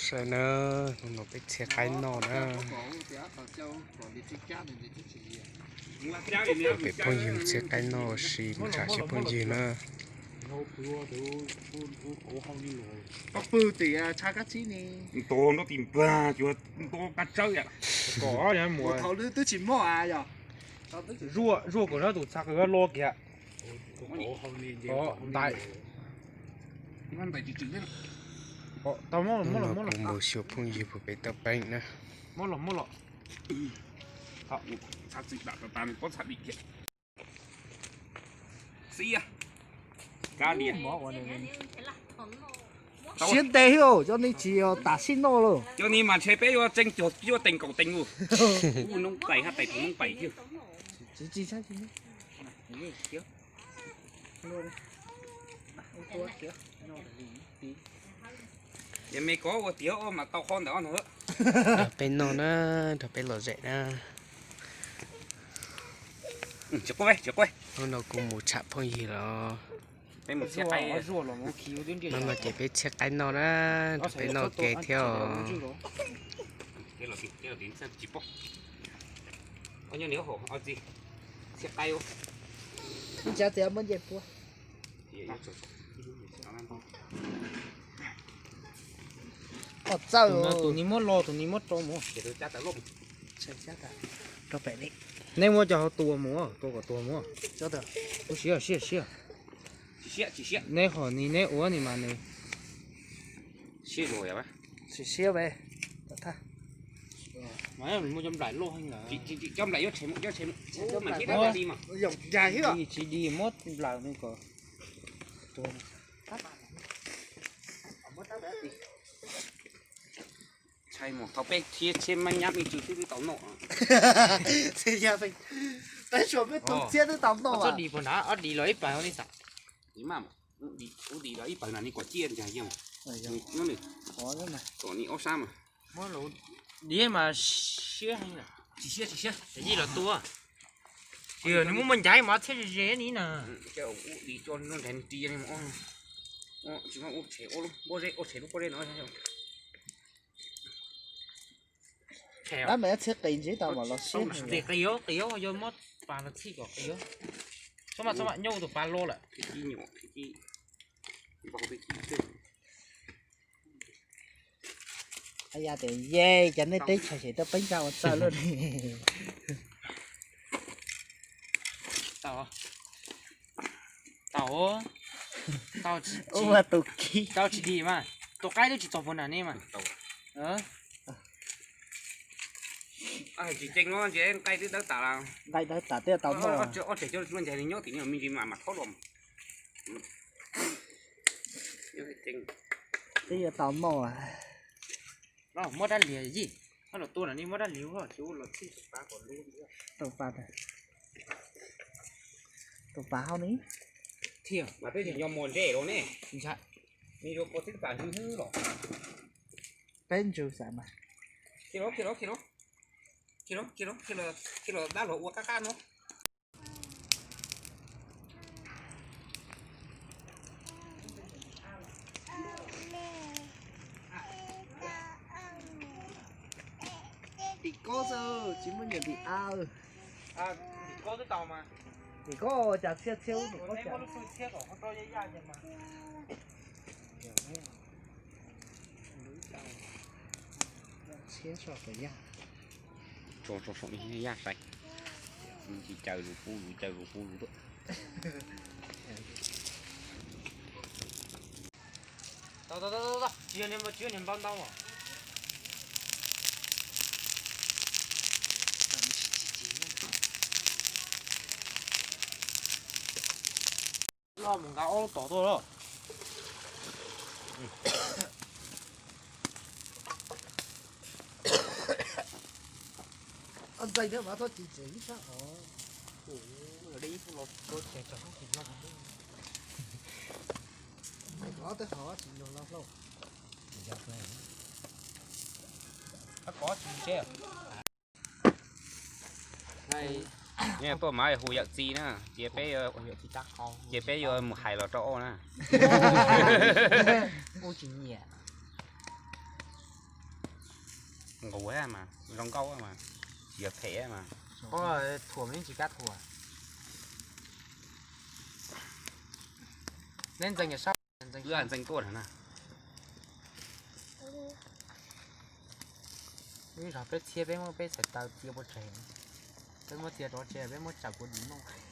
Sawv na, hnub no peb txhiab qaib noj na. Peb phooj ywg txhiab qaib noj ua si mus tsham siab phooj ywg na. Tos nrov tim npag cuag nto kab tsawb yam. Thaum twb tsis mog yog. Zuaj kom sab tus txha qws lo kiag. Ntais. Tau, muab los, muab los. Kuv mus xyuas phooj ywg puas pem tau peev na. Muab los, muab los. Siab ntev thiab, cov ni tsis tas sib noj lawm. Cov ni mas ntshe peb yuav tseem cuag yuav teem kaum teem mus. Noob pais hab tais thaum noob pais thiab. Tsis tsis saib tsis. Yog me kov ua tiav mas tau qhov ntawd no. Nrog peb noj na, nrog peb lom zem na. Hnub no kuv mus tsham phooj ywg los. Hnub no ces peb txhiab qaib noj na, nrog peb noj ke thiab os. Tus ni muab lo, tus ni muab rau mus. Rau pem li. Neb muab cov hauv tua mus, tua kom tuag mus. Siab siab siab. Neb hom ni neb ua ni mas nws siab. Siab siab ve. Mas muaj cov nplaim loj heev lawm. Cov nplaim yuav tshem, yuav tshem, cov nplaim thiab dab li mas. Tsis di muab nplaim nws kom tuag. Ntshai mus thaum peb txhiab txhiab mab nyab me tsw xwb twb tau noj. Peb suav peb tus txhiab twb tau noj. Ob di puas nrad, ob di los ib pas li xav. Ub di los ib pas na ni kom ciaj ntsag yeej. Kom ni ob sab mas. Di mas siab heev. Tsis siab tsis siab. Yij los tua. Tsis nws muaj muaj ncav mas txhiab ze ze ni na. Ub di coj noj ntsag ri li mas. Tsis muaj ub tshem ub lub pob zeb, ub tshem lub pob zeb no. Dab mas txhiab qis ntsis tau mas los siab. Qis qis os, qis os, yog muab pas los txhij kom qis os. Txhob mas, txhob mas, nyob tus pas loj lawm. Yaj tias ye, cas nej teb chaws xyem tuaj peeb rau ua txawj luaj li. Tau, tau, tau tsis di mas, tus qaib twb tsis txog puag nram ne mas. Tsis ceeb no ntshe nqaij twb dawb tas. Nqaij dawb tas twb tau noj. Ob tseg coj nyob tim no me ntsis mas mas thob los. Twb yuav tau noj. Muab dab liag yij, muab los tua no ne, muab dab liag ua tsis ua los txhij tus pas kom lub. Tus pas, tus pas hauv ni. Thiaj mas twb tsis nco muag ntsej los ne. Ntshai. Nws yuav kua twb tas ntswg hnub los. Peb ntswg xav mas. Khi los, khi los, khi los, khi los, khi los, khi los, khi los dab los ua qab qab no. Tim kob xwb tsis muaj nyiam tim av. Tim kob twb tau mas. Tim kob cas txhiab txhiab ub tim kob cas. Tso, tso, tso, yaj sai. Tsis caw lus pub lus, caw lus pub lus tuaj. Tau, tau, tau, tau, tsis yog niag, tsis yog niag npau ntau os. Loj mus nqa ob lub tom tuaj los. Ntxeeg thiab mas txhob tsis tseem ib sab os. Ua ib tug los tua tseem tseem hauj tim no. Ob tug hov tsis lug los hlauj. Kov tsis tsev. Tuaj mas hu yawm txiv na, cia peb, cia peb yuav mus hais los rau oj na. Ua tsis nyiam. Nqus mas zoo nkauj mas, tsis yog phem mas. Thuam mas yeej tsis kam thuam. Neb ntxees sab, ntxees tuaj na. Ib zog peb txhiab peb muab peb txhais taw txiav pov tseg, peb muab txiav rov tseg peb muab tsawm kuv dim noj.